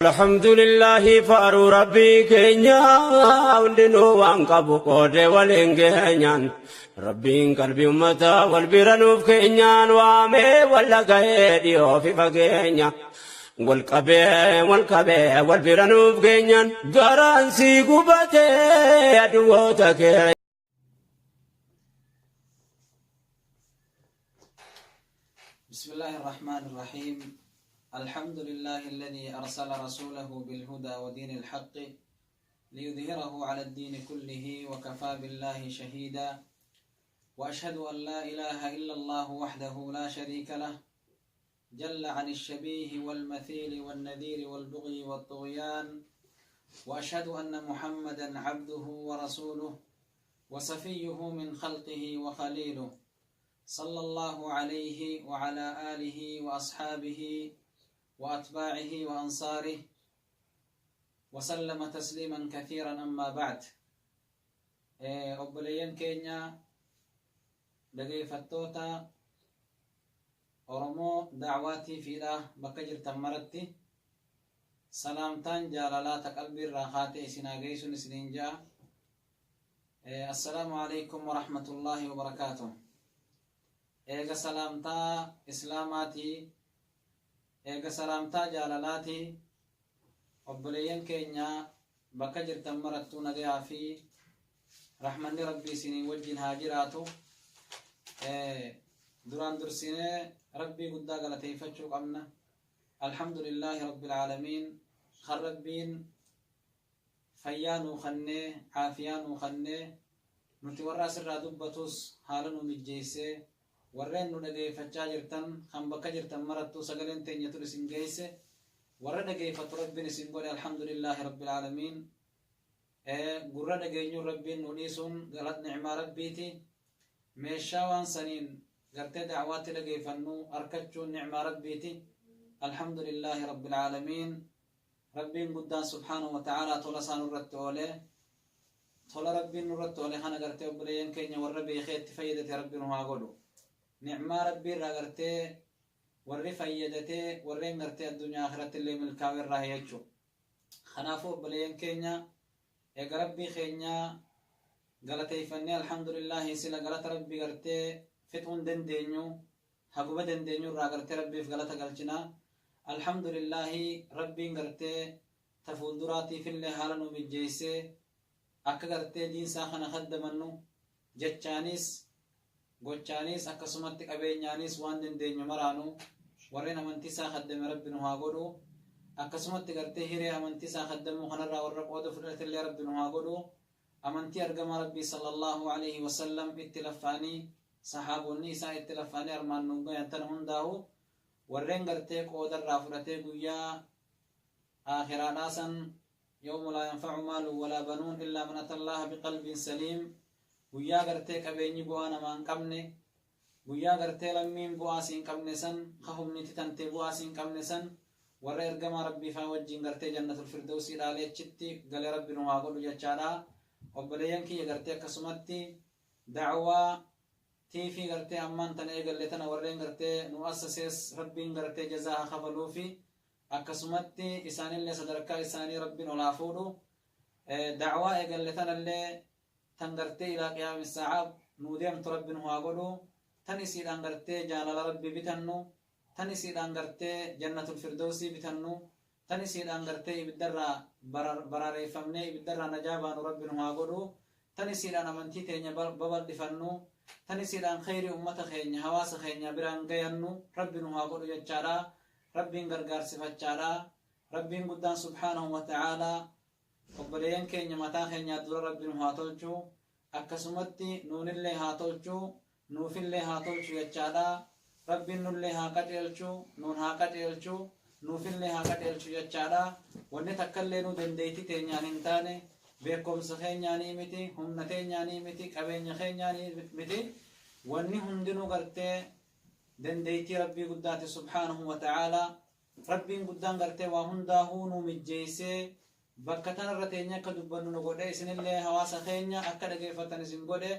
Alhamdulillahi faaruu rabbii keenya hundinuu waan qabu qoodee waliin geenyaan rabbiin qalbii uummataa wal bira nuuf keenyaan waamee wal dhaga'ee dhiyoo fi fageenya wal qabee wal qabee wal bira nuuf keenyaan garaan sii gubatee aduwoota kee. بسم الله الرحمن الرحيم. الحمد لله الذي أرسل رسوله بالهدى ودين الحق ليظهره على الدين كله وكفى بالله شهيدا، وأشهد أن لا إله إلا الله وحده لا شريك له، جل عن الشبيه والمثيل والنذير والبغي والطغيان، وأشهد أن محمدا عبده ورسوله وصفيه من خلقه وخليله، صلى الله عليه وعلى آله وأصحابه وأتباعه وأنصاره وسلم تسليما كثيرا. أما بعد، obboleeyyan keenya dhageeffattoota Oromoo Da'waa TVdha, bakka jirtan maratti salaamtaan jaalalaa ta qalbii irraa kaatee isin haa geessuun isiniin ja'a. السلام عليكم ورحمة الله وبركاته. Eega salaamtaa islaamaatii, eega salaamtaa jaalalaatii, obboleeyyan keenya bakka jirtan marattuu nagayaa fi rahmanni rabbii isinii wajjin haa jiraatu. Duraan dursinee rabbii guddaa galateeffachuu qabna. الحمد لله رب العالمين, kan rabbiin fayyaa nuu kennee, caafiyaa nuu kennee, nuti warra asirraa dubbatus haala nu mijjeessee, warreen nu dhageeffachaa jirtan kan bakka jirtan marattuu sagaleen teenyatun isin geesse, warra dhageeffatu rabbiin isin godhe. الحمد لله رب العالمين. Gurra dhageenyuun rabbiin nu dhiisuun galat nicmaa rabbiiti. Meeshaa waan saniin gartee dacwaatti dhageeffannu arkachuun nicmaa rabbiiti. الحمد لله رب العالمين. Rabbiin guddaan سبحانه وتعالى tola isaa nurratti oole, tola rabbiin nurratti oole kana gartee obboleeyyan keenya warra beekee itti fayyadate rabbiin haa godhu. Nicmaa rabbii irraa gartee warri fayyadatee, warreen gartee addunyaa akhiratti illee milkaa'u irraa jechuu. Kanaafuu obboleeyyan keenya, eega rabbii keenya galateeffannee, الحمد لله, sila galata rabbii gartee fixuun dandeenyu, haguma dandeenyu irraa gartee rabbiif galata galchinaa. الحمد لله, rabbiin gartee ta fuulduraatiifillee haala nu mijjeessee akka gartee diinsaa kana kaddamannu jechaanis, gochaanis, akkasumatti qabeenyaanis waan dandeenyu maraanu warreen amantii isaa kaddame rabbi nu haa godhu. Akkasumatti gartee hiree amantii isaa kaddamuu kanarraa warra qooda fudhatillee rabbi nu haa godhu. Amantii argamaa rabbii صلى الله عليه وسلم itti laffaanii, sahaabonni isaa itti laffaanii armaan nu gayan tan hundaa'u warreen gartee qoodarraa fudhatee guyyaa aakhiraadhaa san, يوم لا ينفع مال ولا بنون إلا من أتى الله بقلب سليم, guyyaa gartee qabeenyi bu'aa namaa hin qabne, guyyaa gartee lammiin bu'aa siin qabne san, ka humniti tantee bu'aa siin qabne san, warra ergamaa rabbii faa wajjin gartee jannatul firdawsii dhaalee achitti galee rabbi nu haa godhu jechaadha. Obboleeyyan kiyya, gartee akkasumatti da'waa tiifii gartee ammaan tana eegalle tana warreen gartee nu assasees rabbiin gartee jazaa haa kafaluufi, akkasumatti isaanillee sadarkaa isaanii rabbiin ol haa fuudhu. Da'waa eegalle tanallee tan gartee إلى قيام الساعة nuu deemtu rabbi nu haa godhu. Tan isiidhaan gartee jaalala rabbi bitannu, tan isiidhaan gartee jannatul firdawsii bitannu, tan isiidhaan gartee ibiddarraa baraareeffamnee ibiddarraa najaa baanu rabbi nu haa godhu. Tan isiidhaan amantii teenya babal'ifannu, tan isiidhaan khayrii ummata keenya, hawaasa keenya biraan gayannu rabbi nu haa godhu jechaadha. Rabbiin gargaarsifachaadha. Rabbiin guddaan سبحانه وتعالى obboleeyyan keenya mataa keenyaa dura rabbi nu haa tolchu, akkasumatti nuunillee haa tolchu, nuufillee haa tolchu jechaadha. Rabbiin nullee haa qaceelchu, nuun haa qaceelchu, nuufillee haa qaceelchu jechaadha. Wanni takkallee nu dandeeyti teenyaan hin taane, beekumsa keenyaanii miti, humna teenyaanii miti, qabeenya keenyaanii miti. Wanni hundinuu gartee dandeeytii rabbii guddaati سبحانه وتعالى. Rabbiin guddaan gartee waa hundaahuu nu mijjeessee bakka tanarra teenya akka dubbannu nu godhe, isinillee hawaasa keenya akka dhageeffatan isin godhe.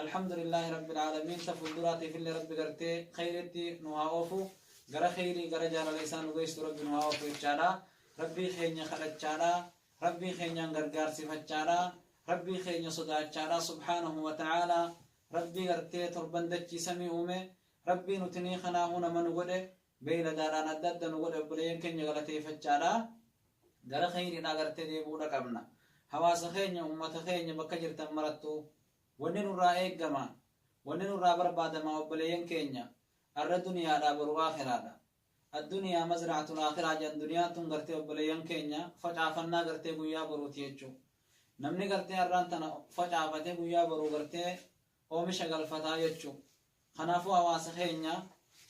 الحمد لله رب العالمين. Ta fuulduraatiifillee rabbi gartee khayritti nu haa oofu, gara khayrii, gara jaalala isaa nu geessu rabbi nu haa oofu jechaadha. Rabbii keenya kadhachaadha, Rabbii keenyaan gargaarsifachaadha, Rabbii keenya sodaachaadha subhaanahu wa ta'aalaa. Rabbii gartee torban dachii samii uume, Rabbii nuti nii kanaahuu nama nu godhe, beeyladaadhaan adda adda nu godhe, obboleeyyan keenya galateeffachaadha gara kheyriidhaa gartee deebi'uudha qabna. Hawaasa keenya, ummata keenya bakka jirtan marattuu wanni nurraa eeggama, wanni nurraa barbaadama obboleeyyan keenya, arra duniyaadhaa boru aakhiraadha. Adduniyaa mazra'atul aakhiraa jedhan. Duniyaan tun gartee obboleeyyan keenya facaafannaa gartee guyyaa boruuti jechuu. Namni gartee arraan tana facaafatee guyyaa boruu gartee oomisha galfataa jechuu. Kanaafuu hawaasa keenya,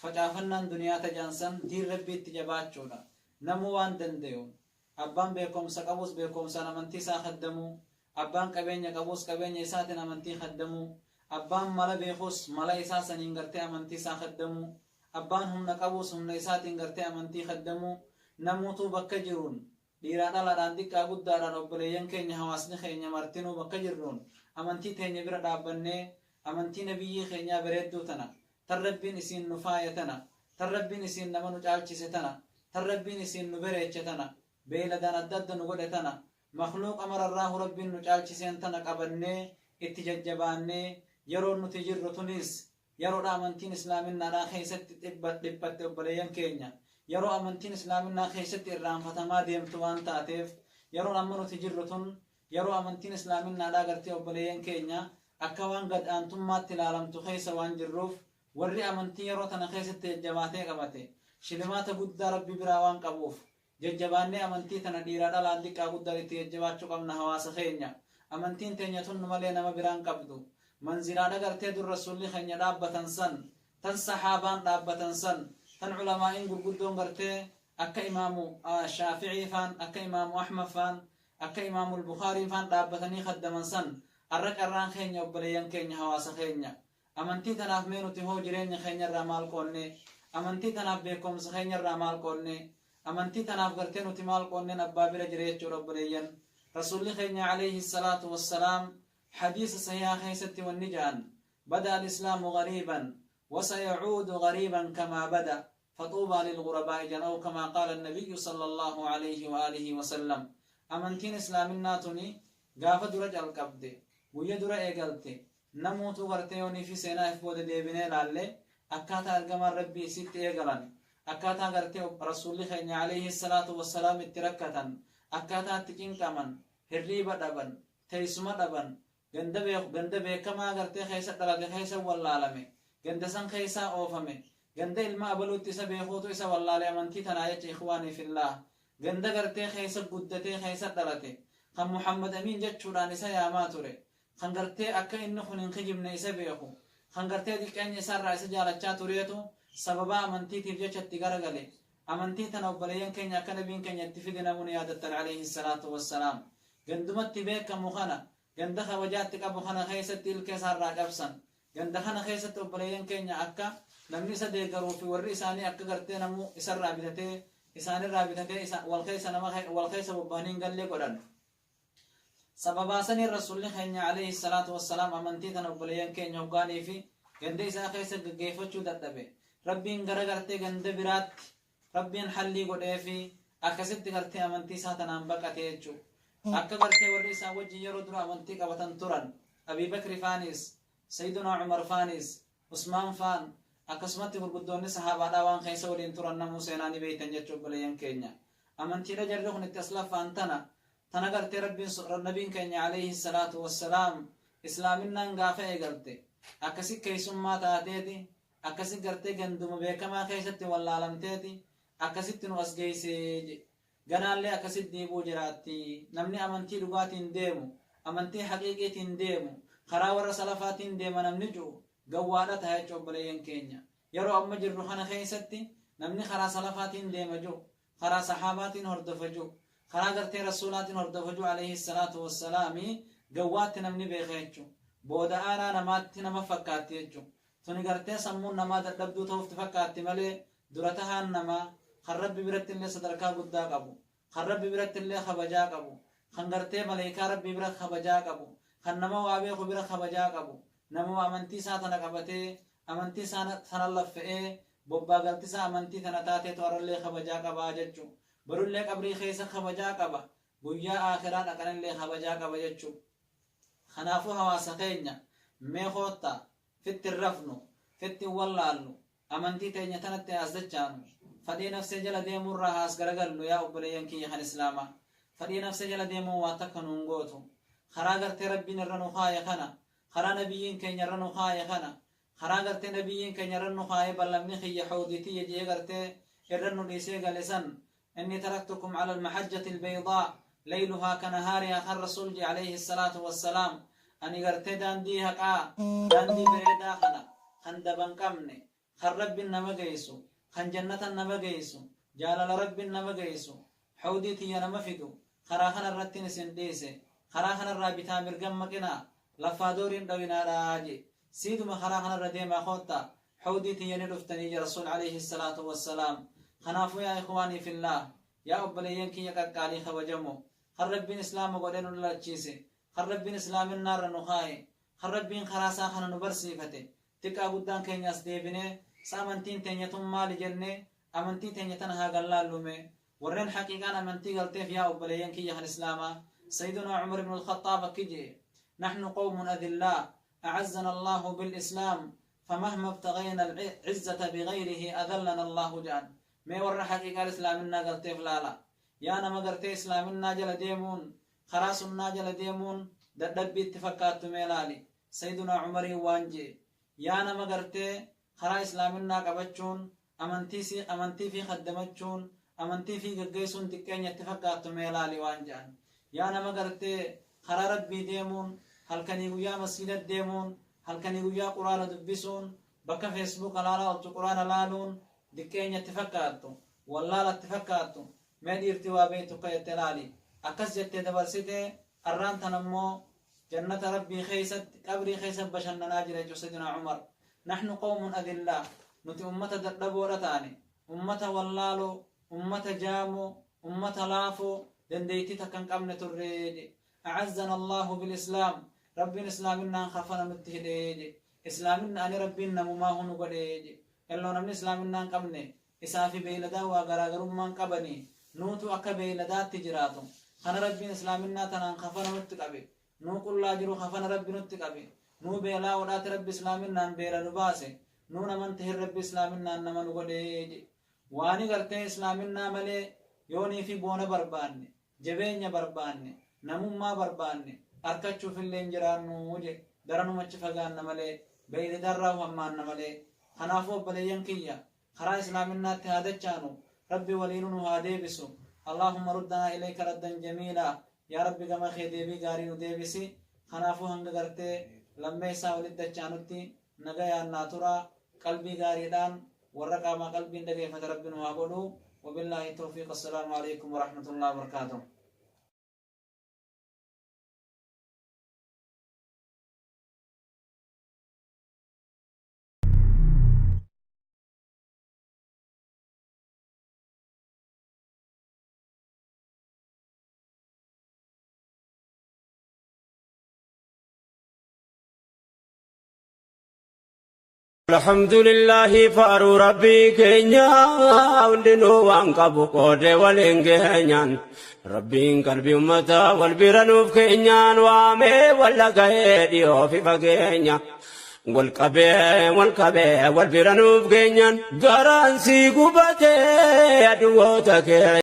facaafannaan duniyaa tajaansan diin Rabbiitti jabaachuudha. Namuu waan danda'u, abbaan beekomsa qabus beekomsaan amantii isaa kaddamuu, abbaan qabeenya qabus qabeenya isaatiin amantii kaddamuu, abbaan mala beekus mala isaa saniin gartee amantii isaa kaddamuu, abbaan humna qabus humna isaatiin gartee amantii kaddamuu, namuutuu bakka jiruun dhiiraa dhalaadhaan, xiqqaa guddaadhaan, obboleeyyan keenya, hawaasni keenya martinuu bakka jirruun amantii teenya bira dhaabbannee, amantii nabiyyii keenyaa bareedduu tana, tan Rabbiin isiin nu faaya tana, tan Rabbiin isiin nama nu caalchise tana, tan Rabbiin isiin nu bereeche tana, beeyladaan adda adda nu godhe tana, makhluuqa mararraahu Rabbiin nu caalchiseen tana qabannee itti jajjabaannee, yeroon nuti jirru tunis yeroodha amantiin islaaminaadhaa keessatti dhiphatte. Obboleeyyan keenya, yeroo amantiin islaaminaa keessatti irraanfatamaa deemtu waan taateef, yeroon amma nuti jirru tun yeroo amantiin islaaminaadhaa gartee obboleeyyan keenya akka waan gad aantummaatti ilaalamtu keessa waan jirruuf, warri amantii yeroo tana keessatti jajjabaatee qabate shilimaata guddaa Rabbi biraa waan qabuuf, jajjabaannee amantii tana dhiiraa dhalaan, xiqqaa guddaan itti jajjabaachuu qabna. Hawaasa keenya, amantiin teenya tun malee nama biraan qabdu. Manzilaadha gartee dur Rasuulli keenya dhaabbatan san, tan sahaabaan dhaabbatan san, tan culamaa'in gurguddoon gartee akka Imaamu Shaaficii faan, akka Imaamu Ahmad faan, akka Imaamu Bukaarii faan dhaabbatanii kaddaman san, arra carraan keenya. Obboleeyyan keenya, hawaasa keenya, amantii tanaaf mee nuti hoo jireenya keenya irraa maal qoonne? Amantii tanaaf beekumsa keenya irraa maal qoonne? Amantii tanaaf gartee nuti maal qoonneen abbaa bira jira jechuudha? Obboleeyyan, Rasuulli keenya alayhi salaatu wassalaam hadiisa sahihaa keessatti wanni jedhan: "بدأ الإسلام غريبا وسيعود غريبا كما بدأ فطوبى للغرباء" جن، أو كما قال النبي صلى الله عليه وآله وسلم. Amantiin islaaminaa tuni gaafa dura jalqabde, guyya dura eegalte, namuutu gartee yoonii fi seenaa if booda deebinee ilaalle, akkaataa ergamaan Rabbii isitti eegalan, akkaataa gartee Rasuulli keenya alayhi salaatu wassalaam itti rakkatan, akkaataa itti cinqaman, hirriiba dhaban, teessuma dhaban, ganda beekamaa gartee keessa dhalate keessa wallaalame, ganda san keessaa oofame, ganda ilma abaluutti isa beekuutu isa wallaale amantii tanaa jecha. إخواني في الله, ganda gartee keessa guddatee keessa dhalate, kan Muhammad Amiin jechuudhaan isa yaamaa ture, kan gartee akka inni kun hin kijibne isa beeku, kan gartee xiqqeenya isaarraa isa jaalachaa tureetu sababaa amantiitiif jecha itti garagale. Amantii tana, obboleeyyan keenya, akka nabiin keenya itti fide namoonni yaadattan alayhi salaatu wassalaam. Gandumatti beekamu kana, ganda kabajaatti qabu kana keessatti ilkee isaarraa cabsan. Ganda kana keessatti, obboleeyyan keenya, akka namni isa deeggaruu fi warri isaanii akka gartee namuu isarraa bitatee, isaanirraa bitatee wal keessa nama wal keessa bobba'anii hin gallee godhan. Sababaa saniin Rasuulli keenya alayhi salaatu wassalaam amantii tana, obboleeyyan keenya, hoggaanii fi ganda isaa keessa gaggeeffachuu dadhabe, Rabbiin gara gartee ganda biraatti Rabbiin hallii godhee fi akkasitti gartee amantii isaa tanaan baqate jechuudha. Akka gartee warri isaa wajjin yeroo dura amantii qabatan turan, Abii Bakri faanis, Sayyidunaa Umar faanis, Usmaan faan, akkasumatti gurguddoonni sahaabaadhaa waan keessa waliin turan namuu seenaa ni beeytan jechuu. Obboleeyyan keenya, amantiidha jarri kun itti as laffaan tana tana gartee Rabbiin nabiin keenya alayhi salaatu wassalaam islaaminaan gaafa eegalte akkasi keessummaa taateeti, akkasi gartee ganduma beekamaa keessatti wallaalamteeti, akkasitti nu as geessee, ganaallee akkasitti deebuu jiraatti. Namni amantii dhugaatiin deemu, amantii haqiiqiitiin deemu, karaa warra salafaatiin deema namni jiru gawwaadha ta'a jechuudha. Obboleeyyan keenya, yeroo amma jirru kana keessatti namni karaa salafaatiin deema jiru, karaa sahaabaatiin hordofa jiru, karaa gartee Rasuulaatiin hordofa jiru alayhi salaatu wassalaami, gawwaatti namni beeka jechuudha. Booda aanaa namaatti nama fakkaatti jechuudha. Tuni gartee sammuun namaa dadhabduu ta'uufti fakkaatti malee, dura tahaan namaa kan Rabbi biratti illee sadarkaa guddaa qabu, kan Rabbi biratti illee kabajaa qabu, kan gartee maleekaa Rabbi bira kabajaa qabu, kan nama waa beeku bira kabajaa qabu, nama amantii isaa tana qabatee, amantii isaa sana laffa'ee, bobbaa galtisaa amantii tana taateetu har'allee kabajaa qabaa jechuudha. Borullee qabrii keessa kabajaa qaba. Guyyaa aakhiraa dhaqanillee kabajaa qaba jechuu. Kanaafuu hawaasa keenya mee koottaa fitti hin rafnu, fitti hin wallaallu, amantii teenya tanatti as dachaanu, fadhii nafsee jala deemurraa haas garagallu yaa obboleeyyan kiyya kan islaamaa. Fadhii nafsee jala deemuun waa takka nuun gootu. Karaa gartee Rabbiin irra nu kaaye kana, karaa nabiyyiin keenya irra nu kaaye kana, karaa gartee nabiyyiin keenya irra nu kaaye ballamni kiyya hawdii tiyya je'ee gartee irra nu dhiisee gale san, inni taraktukum ala almahajjati albaydaa layluhaa kanahaarihaa kan rasuul je'e alayhi salaatu wassalaam. Ani gartee daandii haqaa, daandii bareedaa kana kan daban qabne, kan Rabbiin nama geessu, kan jannatan nama geessu, jaalala Rabbiin nama geessu, hawdii tiyya nama fidu, karaa kana irrattiin isin dhiise, karaa kanarraa bitaa mirgan maqinaa, laffaa dooriin dhawinaadhaa je. Siiduma karaa kanarra deemaa koottaa, hawdii tiyya ni dhuftanii je rasuul alayhi salaatu wassalaam. Kanaafuu yaa ikhwaanii fillaah, yaa obboleeyyan kiyya qaqqaalii kabajamoo, kan Rabbiin islaama godhee nu dhalachiise, kan Rabbiin islaaminnaarra nu kaaye, kan Rabbiin karaa isaa kana nu barsiifate, xiqqaa guddaan keenya as deebinee sa amantiin teenya tun maali jennee amantii teenya tana haa gallaallume. Warreen haqiiqaan amantii galteef yaa obboleeyyan kiyya kan islaamaa, Sayyidunaa Umar ibn al-Khattaab akki je'e: nahnu qawmun adillaa a'azzana Allahu bil islaam famahma ibtaghayna al-izzata bighayrihi adallana Allahu ja'an. Mee warra haqiiqaan islaaminaa galteef laala. Yaa nama gartee islaaminaa jala deemuun, karaa sunnaa jala deemuun dadhabbii itti fakkaattu mee laali. Sayyidunaa Umariin waan je'e: yaa nama gartee karaa islaaminaa qabachuun, amantii fi kaddamachuun, amantii fi gaggeessuun xiqqeenya itti fakkaattu mee laali waan je'an. Yaa nama gartee karaa Rabbii deemuun, halkanii guyyaa masjiida deemuun, halkanii guyyaa quraana dubbisuun, bakka Facebook laalaa ooltu quraana laaluun diqqeenya itti fakkaattu, wallaala itti fakkaattu, mee dhiirti waa beektu akka jette laali. Akkas jettee dabarsite arraan tan ammoo jannata Rabbii keessatti qabrii keessa bashannanaa jira jechuudha Sayyidunaa Umar. Nahnu qawmun adillaa, nuti ummata dadhaboodha taane, ummata wallaaloo, ummata jaamoo, ummata laafoo, dandeettii takka hin qabne turree je. A'azzana Allahu bil islaam, Rabbiin islaaminaan kafana nutti hidhee je. Islaaminna ani Rabbiin namumaa hunu godhee je. Elloo namni islaaminaa hin qabne isaa fi beeyladaa waa garaagarummaan qabanii, nuutu akka beeyladaatti jiraatu. Kana Rabbiin islaaminaa tanaan kafana nutti qabe. Nuu qullaa jiru kafana Rabbi nutti qabe. Nuu beelaa odhaati Rabbi islaaminaan beela nu baase. Nuu naman tahin Rabbi islaaminaan nama nu godhee je. Waani gartee islaaminaa malee yoonii fi boona barbaanne, jabeenya barbaanne, namummaa barbaanne arkachuuf illee hin jiraannu je. Daranumachi fagaanna malee, beeyladarraa hammaanna malee. Kanaafuu obboleeyyan kiyya, karaa islaaminaatti haa dachaanu, Rabbi waliinuu nu haa deebisu. Allahumma ruddanaa ilayka raddan jamiilaa. Yaa Rabbi gama kee deebii gaarii nu deebisi. Kanaafuu hanga gartee lammeessaa walitti dachaanutti nagayaan naa turaa, qalbii gaariidhaan warra qaamaa qalbiin dhageeffate Rabbi nu haa godhu. Wabillaahi tawfiiq. Assalaamu alaikum warahmatullahi wabarakaatuh. Alhamdulillahi faaruu Rabbii keenya, hundinuu waan qabu qoodee waliin geenyaan, Rabbiin qalbii uummataa wal bira nuuf keenyaan, waamee wal dhaga'ee dhiyoo fi fageenya, wal qabee wal qabee wal bira nuuf geenyaan, garaan si gubatee aduwoota kee.